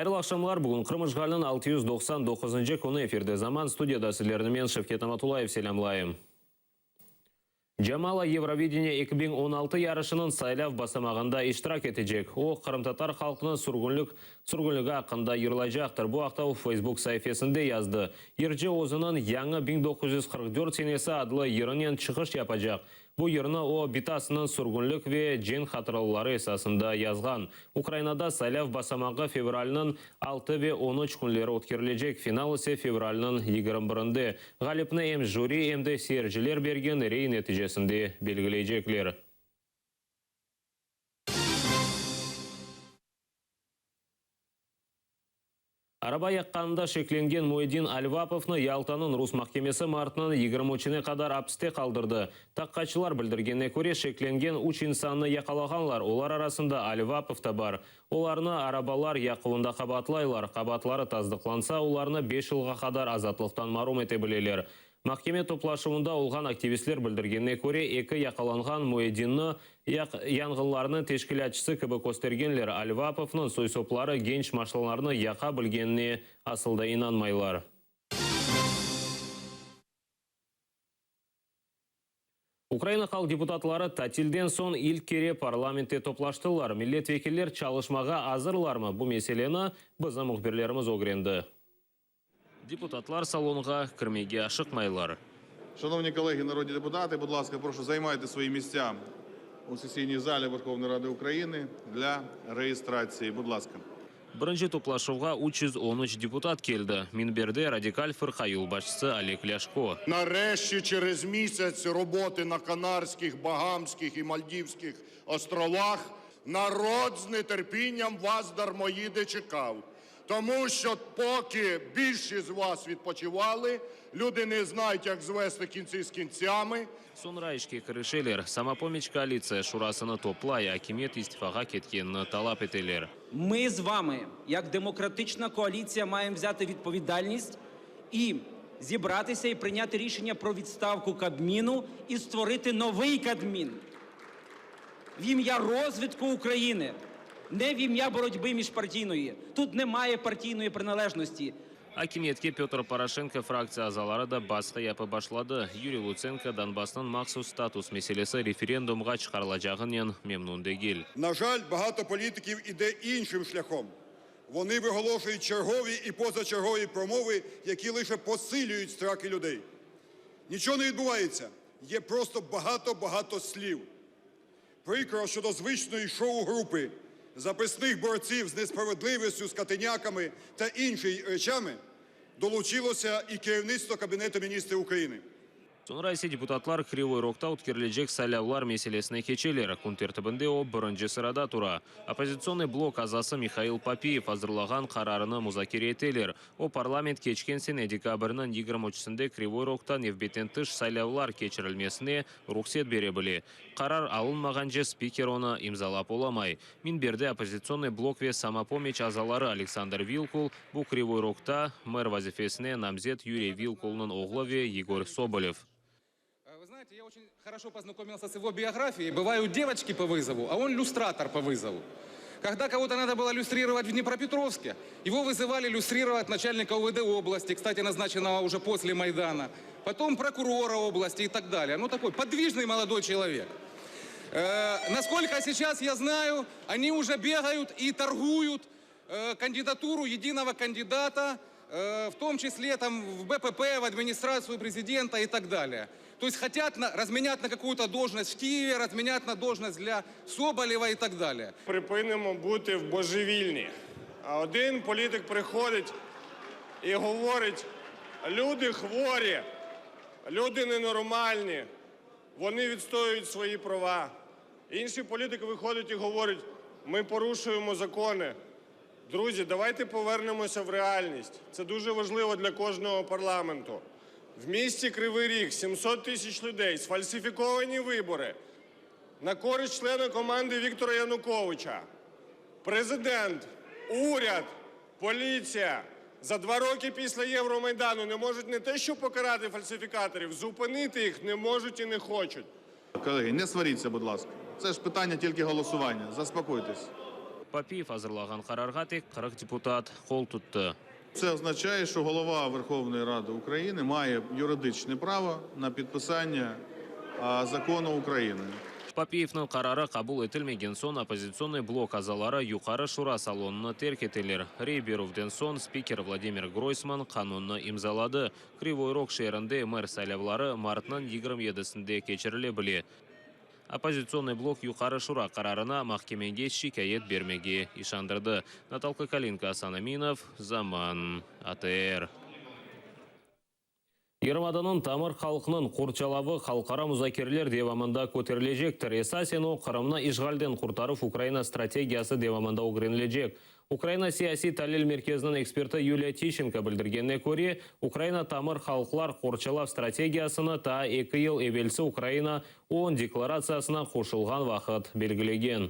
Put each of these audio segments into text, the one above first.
Hayırlı aqşamlar! Bugün Qırım işğaliniñ 699-ncı künü efirde Zaman studiyada sizlerni men, Şevket Namatullayev, selâmlayım. Jamala Eurovideniye 2016 yarışınıñ saylav basamağında iştirak etecek. O, qırımtatar halqınıñ sürgünlik sürgünligi aqqında yırlaycaqtır. Bu aqta o, Facebook saifesinde yazdı. Yırcı özüniñ yañı 1944 senesi adlı yırınen çıqış yapacaq. Bu yırnı o, bitasınıñ sürgünlik ve cenk hatıraları esasında yazğan. Ukrainada saylav basamağı fevralniñ 6 ve 13 künleri ötkerilecek, final ise fevralniñ 21-nde. Ğalipni em jüri, em de seyirciler bergen rey neticesinde belgileycekler. Araba yaqqanında şeklengen Muedin Alvapovnı Yaltanıñ rus mahkemesi martnıñ 23-ne qadar apiste qaldırdı. Taqiqatçılar bildirgenine köre, şeklengen üç insannı yaqalağanlar, olar arasında Alvapov da bar. Olarnı arabalar yaquvında qabaatlaylar. Qabaatları tasdıqlansa, olarnı beş yılğa qadar azatlıqtan marum ete bileler. Mahkeme toplaşuvında olğan aktivistler bildirgenine köre, eki yaqalanğan Muedinni yanğınlarnıñ teşkilâtçısı kibi köstergenler. Alvapovnıñ soy-sopları genç maşnalarnı yaqa bilgenine asıl da inanmaylar. Ukraina halq deputatları tatilden soñ ilk kere parlamentte toplaştılar. Milletvekiller çalışmağa azırlarmı? Bu meseleni bizim mühbirlerimiz ögrendi. Deputatlar salonğa kirmege aşıqmaylar. Şanovni kolegi narodni deputatı, bud laska, proşu zaymayte svoyi mistâ u sesiyniy zali Verhovnoy Radi Ukrayiny dlâ reyistratsiyi. Bud laska. Birinci toplaşuvğa 313 deputat keldi. Minberde Radikal fırqa yolbaşçısı Oleg Lâşko. Nareşti çerez misâts robotı na Kanarskih, Bagamskih i Maldivskih ostrovah narod z neterpinnâm vas, darmoyidi, çekav. Тому що поки більшість з вас відпочивали, люди не знають, як звести кінці з кінцями. Soñra işke kirişeler, Samopomiç koalitsiya şurasını toplay, akimiyet istifağa ketkenini talap eteler. Ми з вами, як демократична коаліція, маємо взяти відповідальність і зібратися і прийняти рішення про відставку Кабміну і створити новий Кабмін в ім'я розвитку України, не в ім'я боротьби міжпартійної. Тут немає партійної приналежності. Akimiyetke Pötr Poroşenko fraktsiya azaları da basqı yapıp başladı. Yuriy Lutsenko Donbassnıñ mahsus status meselesi referendumğa çıqarılacağınen memnün degil. Na jal, bağato politikiv ide inşim şlâhom. Вони виголошують чергові і позачергові промови, які лише посилюють страхи людей. Нічого не відбувається, є просто багато-багато слів. Прикро, що до звичної шоу-групи записних борців з несправедливістю, з катиняками та іншими речами долучилося і керівництво Кабінету міністрів України. Soñra ise deputatlar Krivoy Rogta ötkerilecek saylavlar meselesine keçeler. Kün tertibinde o, birinci sırada tura. Oppozitsionnıy blok azası Mihail Papiyev azırlağan qararını muzakere eteler. O, parlament keçken sene dekabrniñ 23-sinde Krivoy Rogta nevbetten tış saylavlar keçirilmesine ruhset bere bile. Qarar alınmağance spiker onı imzalap olamay. Minberde Oppozitsionnıy blok ve Samopomiç azaları Aleksandr Vilkul, bu Krivoy Rogta mer vazifesine namzet Yuriy Vilkulnıñ oğlu ve Yegor Sobolev. Вы знаете, я очень хорошо познакомился с его биографией. Бывают девочки по вызову, а он люстратор по вызову. Когда кого-то надо было люстрировать в Днепропетровске, его вызывали люстрировать начальника УВД области, кстати, назначенного уже после Майдана, потом прокурора области и так далее. Ну, такой подвижный молодой человек. Насколько сейчас я знаю, они уже бегают и торгуют кандидатуру единого кандидата, в том числе там, в БПП, в администрацию президента и так далее. То есть хотят разменять на какую-то должность в Киеве, разменять на должность для Соболева и так далее. Припинимо бути в божевільні. А один політик приходить і говорить, люди хворі, люди ненормальні, вони відстоюють свої права. Інший політик виходить і говорить, ми порушуємо закони. Друзі, давайте повернемося в реальність. Це дуже важливо для кожного парламенту. В місті Кривий Ріг 700 тисяч людей, сфальсифіковані вибори на користь члена команди Віктора Януковича. Президент, уряд, поліція за 2 роки після Євромайдану не можуть не те, що покарати фальсифікаторів, зупинити їх не можуть і не хочуть. Колеги, не сваріться, будь ласка. Це ж питання тільки голосування. Заспокойтесь. Papiyev azırlağan qararğa tek 40 deputat qol tuttı. Це означає, що голова Верховної Ради України має юридичне право на підписання а, закону України. Papiyevniñ qararı qabul etilmegen soñ Oppozitsionnıy blok azaları Yuqarı Şura salonını terk eteler. Rey berüvden soñ spiker Vladimir Groysman qanunnı imzaladı. Krivoy Rog şeerinde mer saylavları martnıñ 27-sinde keçirile bile. Oppozitsionnıy blok Yuqarı Şura qararına mahkemege şikâyet bermege işandırdı. Natalka Kalinka, Asan Eminov, Zaman, ATR. Yarımadanıñ tamır halqınıñ qorçalavı halqara muzakereler devamında köterilecektir. Esasen o, Qırımnı işğalden qurtaruv Ukraina strategiyası devamında ögrenilecek. Ukraina siyasiy talil merkeziniñ eksperti Yuliya Tişçenko bildirgenine köre, Ukraina tamır halqlar qorçalav strategiyasını taa eki yıl evelsi Ukraina OON deklaratsiyasına qoşulğan vaqıt belgilegen.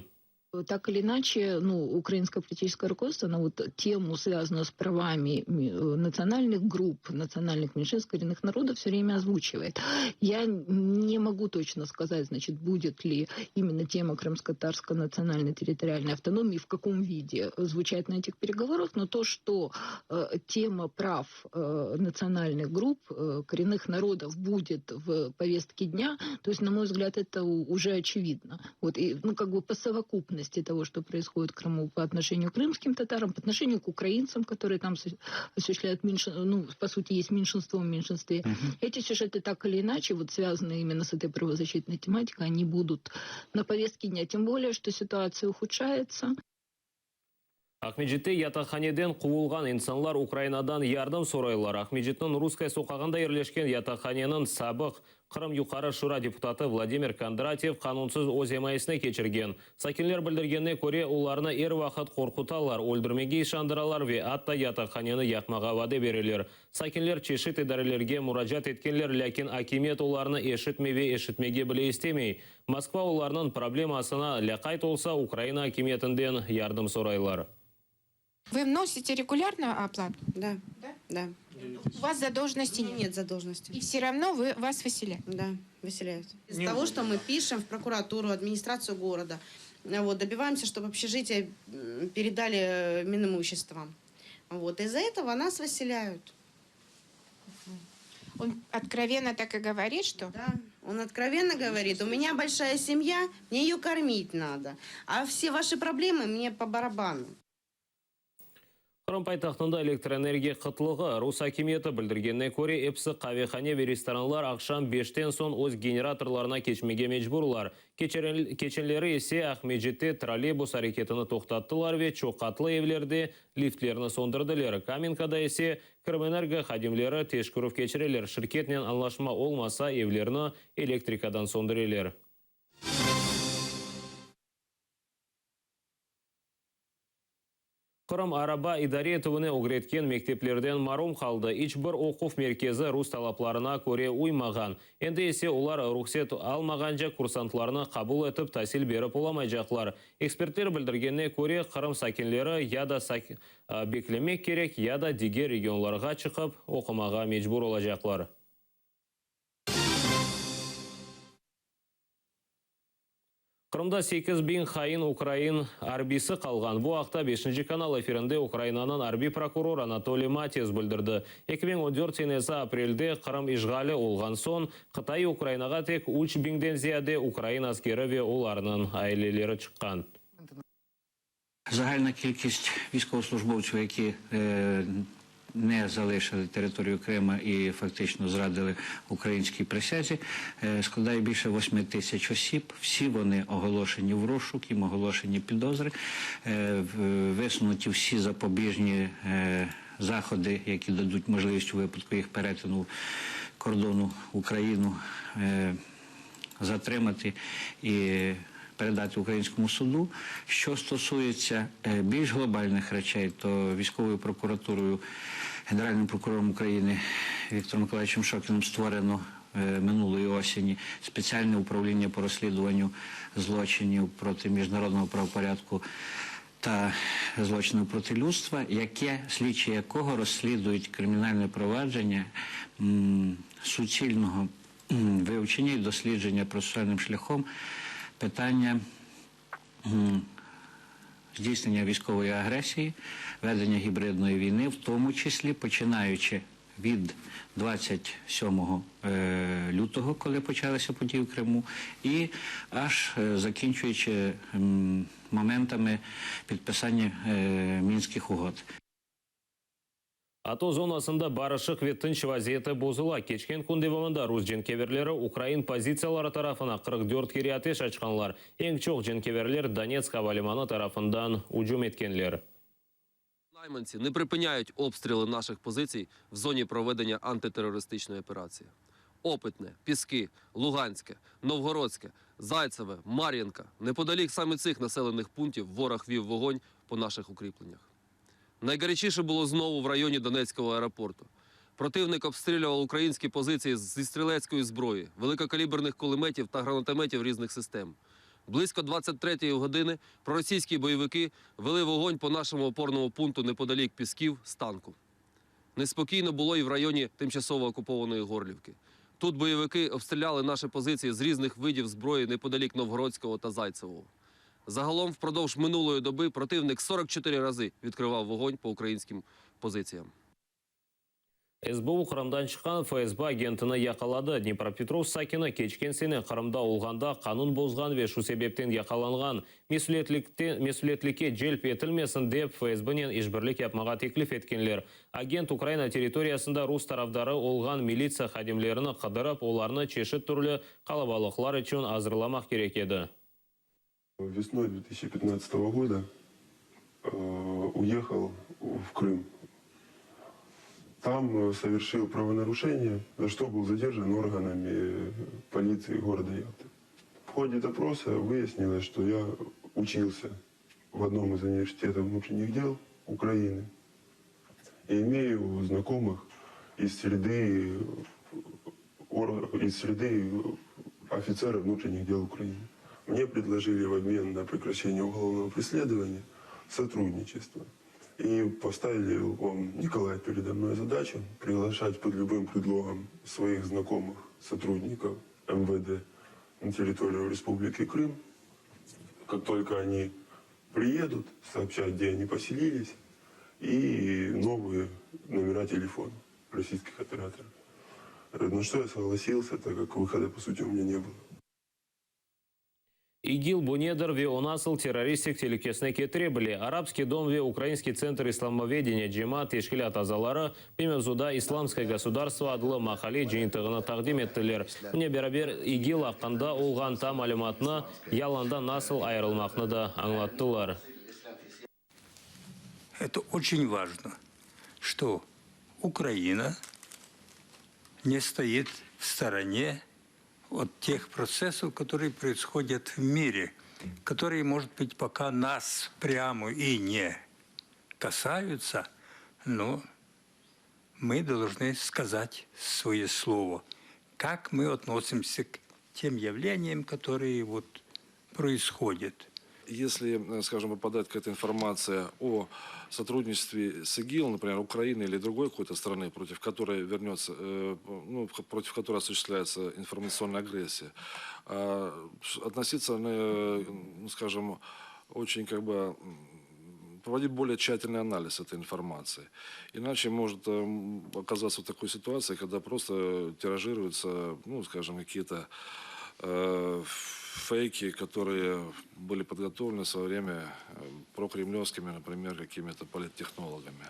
Так или иначе, ну, украинское политическое руководство, оно вот тему, связанную с правами э, национальных групп, национальных меньшинств, коренных народов, все время озвучивает. Я не могу точно сказать, значит, будет ли именно тема крымско-татарской национальной территориальной автономии, в каком виде звучать на этих переговорах, но то, что э, тема прав э, национальных групп, э, коренных народов будет в повестке дня, то есть, на мой взгляд, это уже очевидно. Вот, и, ну, как бы по совокупности того, что происходит в Крыму по отношению к крымским татарам, по отношению к украинцам, которые там осуществляют меньш... ну, по сути, есть меньшинство в меньшинстве. Угу. Эти сюжеты так или иначе, вот связанные именно с этой правозащитной тематикой, они будут на повестке дня. Тем более, что ситуация ухудшается. Aqmescitte yataqhaneden quvulğan insanlar Ukrainadan yardım soraylar. Aqmescitniñ Russkaya soqağında yerleşken yataqhaneniñ sabıq Qırım Yuqarı Şura deputatı Vladimir Kondratyev qanunsız öz imayesine keçirgen. Sakinler bildirgenine köre, olarnı er vaqıt qorqutalar, öldürmege işandıralar ve atta yataqhaneni yaqmağa vade bereler. Sakinler çeşit idarelerge muracaat etkenler, lâkin akimiyet olarnı eşitmey ve eşitmege bile istemey. Moskva olarnıñ problemasına lâqayt olsa, Ukraina akimiyetinden yardım soraylar. Вы вносите регулярно оплату? Да. Да? Да. У вас задолженности нет? Нет задолженности. И все равно вы, вас выселяют? Да, выселяют. Из-за того, что мы пишем в прокуратуру, администрацию города, вот, добиваемся, чтобы общежитие передали э, Минимуществам. Вот, из-за этого нас выселяют. Он откровенно так и говорит, что... Да, он откровенно говорит, у меня большая семья, мне ее кормить надо, а все ваши проблемы мне по барабану. Qırım paytahtında elektr energiya qıtlığı. Rus akimiyeti bildirgenine köre, episi qavehane ve restoranlar aqşam 5-ten soñ öz generatorlarına keçmege mecburlar. Keçenleri ise Aqmescitte trolleybus areketini toqtattılar ve çoqqatlı evlerde liftlerni söndürdiler. Kamenkada ise Krımenergo hadimleri teşkerüv keçireler. Şirketnen añlaşma olmasa, evlerni elektrikadan söndüreler. Qırım araba idare etüvini ögretken mekteplerden marum qaldı. İç bir oquv merkezi rus talaplarına köre uymağan. Endi ise olar ruhset almağance kursantlarnı qabul etip tasil berip olamaycaqlar. Ekspertler bildirgenine köre, Qırım sakinleri ya da beklemek kerek, ya da diger regionlarğa çıqıp oqumağa mecbur olacaqlar. Qırımda 8000 hain ukrain arbiysi qalğan. Bu aqta 5 kanal efirinde Ukrainanıñ arbiy prokuror Anatoliy Mates bildirdi. 2014 senesi aprelde Qırım işğali olğan soñ qıtaiy Ukrainağa tek 3000-den ziyade ukrain askeri ve olarnıñ aileleri çıqqan. Загальна кількість військовослужбовців, які е, не залишили територію Криму і фактично зрадили українській присязі, е, складає більше 8 тисяч осіб. Всі вони оголошені в розшук, їм оголошені підозри, е, висунуті всі запобіжні е, заходи, які дадуть можливість у випадку їх перетину кордону Україну затримати і передати українському суду. Що стосується більш глобальних речей, то військовою прокуратурою, Генеральним прокурором України Віктором Миколаївичем Шокіним створено минулої осені спеціальне управління по розслідуванню злочинів проти міжнародного правопорядку та злочинів проти людства, яке слідчі якого розслідують кримінальне провадження суцільного вивчення і дослідження процесуальним шляхом питання. Здійснення військової агресії, ведення гібридної війни, в тому числі починаючи від 27 е, лютого, коли почалися події в Криму, і аж е, закінчуючи м, моментами підписання е, мінських угод. ATO zonasında barışıq ve tınç vaziyeti bozula. Keçken kün devamında rus cenkeverleri ukrain pozitsiyaları tarafına 44 kere ateş açqanlar. Eñ çoq cenkeverler Donetsk avalimanı tarafından ücüm etkenler. Найманці не припиняють обстріли наших позицій в зоні проведення антитерористичної операції. Опитне, Піски, Луганське, Новгородське, Зайцеве, Мар'їнка. Неподалік саме цих населених пунктів ворог вів вогонь по наших укріпленнях. Найгарячіше було знову в районі Донецького аеропорту. Противник обстрілював українські позиції зі стрілецької зброї, великокаліберних кулеметів та гранатометів різних систем. Близько 23-ї години проросійські бойовики вели вогонь по нашому опорному пункту неподалік Пісків з танку. Неспокійно було і в районі тимчасово окупованої Горлівки. Тут бойовики обстріляли наші позиції з різних видів зброї неподалік Новгородського та Зайцевого. Загалом впродовж минулої доби противник 44 рази відкривав вогонь по українським позиціям. SBU Qırımdan çıqqan FSB agentini yaqaladı. Dnepropetrovsk sakini keçken sene Qırımda olğanda qanun bozğan ve şu sebepten yaqalanğan. Mesülietlikte, mesülietlikke celp etilmesin dep FSBnen işbirlik yapmağa teklif etkenler. Agent Ukraina territoriyasında rus tarafdarı olğan militsiya hadimlerini qıdırıp, olarnı çeşit türlü qalabalıqlar içün azırlamaq kerek edi. Весной 2015 года э, уехал в Крым. Там э, совершил правонарушение, за что был задержан органами э, полиции города Ялты. В ходе допроса выяснилось, что я учился в одном из университетов внутренних дел Украины и имею знакомых из среды, ор- из среды офицеров внутренних дел Украины. Мне предложили в обмен на прекращение уголовного преследования сотрудничество. И поставили он, Николай, передо мной задачу приглашать под любым предлогом своих знакомых сотрудников МВД на территорию Республики Крым. Как только они приедут, сообщать, где они поселились, и новые номера телефона российских операторов. На что я согласился, так как выхода, по сути, у меня не было. İGİL bu nedir ve o nasıl terroristik telükesine ketire bile? Арабский дом ve Украинский центр исламоведения cemaat teşkilât azaları bu mevzuda «Исламское государство» adlı maqale cıyıntığını taqdim ettiler. Bunen beraber İGİL aqqında olğan tam malümatnı yalandan nasıl ayırmaqnı da añlattılar. Это очень важно, что Украина не стоит в стороне от тех процессов, которые происходят в мире, которые, может быть, пока нас прямо и не касаются, но мы должны сказать свое слово, как мы относимся к тем явлениям, которые вот происходят. Если, скажем, попадает какая-то информация о сотрудничестве с ИГИЛ, например, Украины или другой какой-то страны, против которой вернется, ну, против которой осуществляется информационная агрессия, относиться, ну, скажем, очень как бы проводить более тщательный анализ этой информации. Иначе может оказаться в такой ситуации, когда просто тиражируются, ну, скажем, какие-то фейки, которые были подготовлены в свое время прокремлевскими, например, какими-то политтехнологами.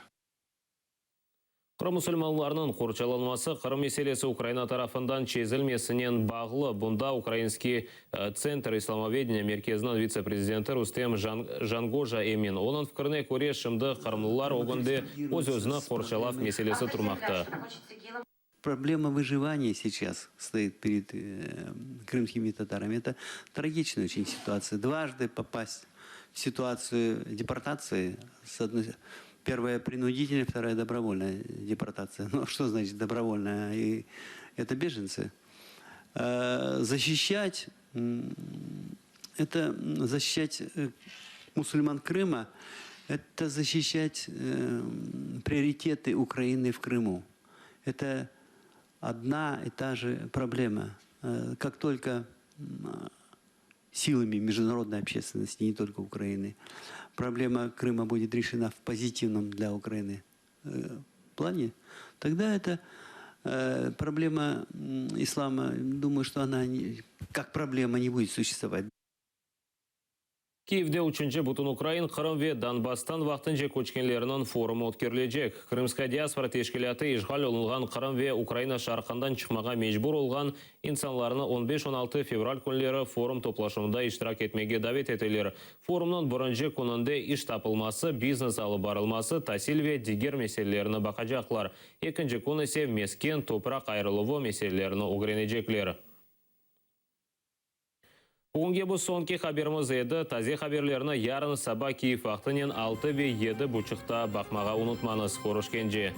Qırım musulmanlarınıñ qorçalanması Qırım meselesi Ukraina tarafından çezilmesinen bağlı. Bunda Украинский центр исламоведения merkeziniñ vitse-prezidenti Rustem Jangoja emin. Onıñ fikrine köre şimdi qırımlılar ögünde öz-özüni qorçalav meselesi turmaqta. Проблема выживания сейчас стоит перед крымскими татарами. Это трагичная очень ситуация. Дважды попасть в ситуацию депортации, с одной, первая принудительная, вторая добровольная депортация. Ну, что значит добровольная? И это беженцы. Защищать, это защищать мусульман Крыма, это защищать приоритеты Украины в Крыму. Это одна и та же проблема. Как только силами международной общественности, не только Украины, проблема Крыма будет решена в позитивном для Украины э, плане, тогда эта э, проблема ислама, думаю, что она не, как проблема не будет существовать. Kiyevde üçünci Bütünukrain Qırım ve Donbasstan vaqtınca köçkenleriniñ forumı ötkerilecek. Krımskaya diaspora teşkilâtı işğal olunğan Qırım ve Ukraina şarqından çıqmağa mecbur olğan insanlarnı on beş, on altı fevral künleri forum toplaşuvında iştirak etmege davet eteler. Forumnıñ birinci kününde iş tapılması, biznes alıp barılması, tasil ve diger meselelerni baqacaqlar. Ekinci kün ise mesken, topraq ayırıluvı meselelerini ögrenecekler. Bugünge bu soñki haberimiz edi. Taze haberlerni yarın saba Kiyev vaqtınen altı ve yedi buçuqta baqmağa unutmañız. Körüşkence.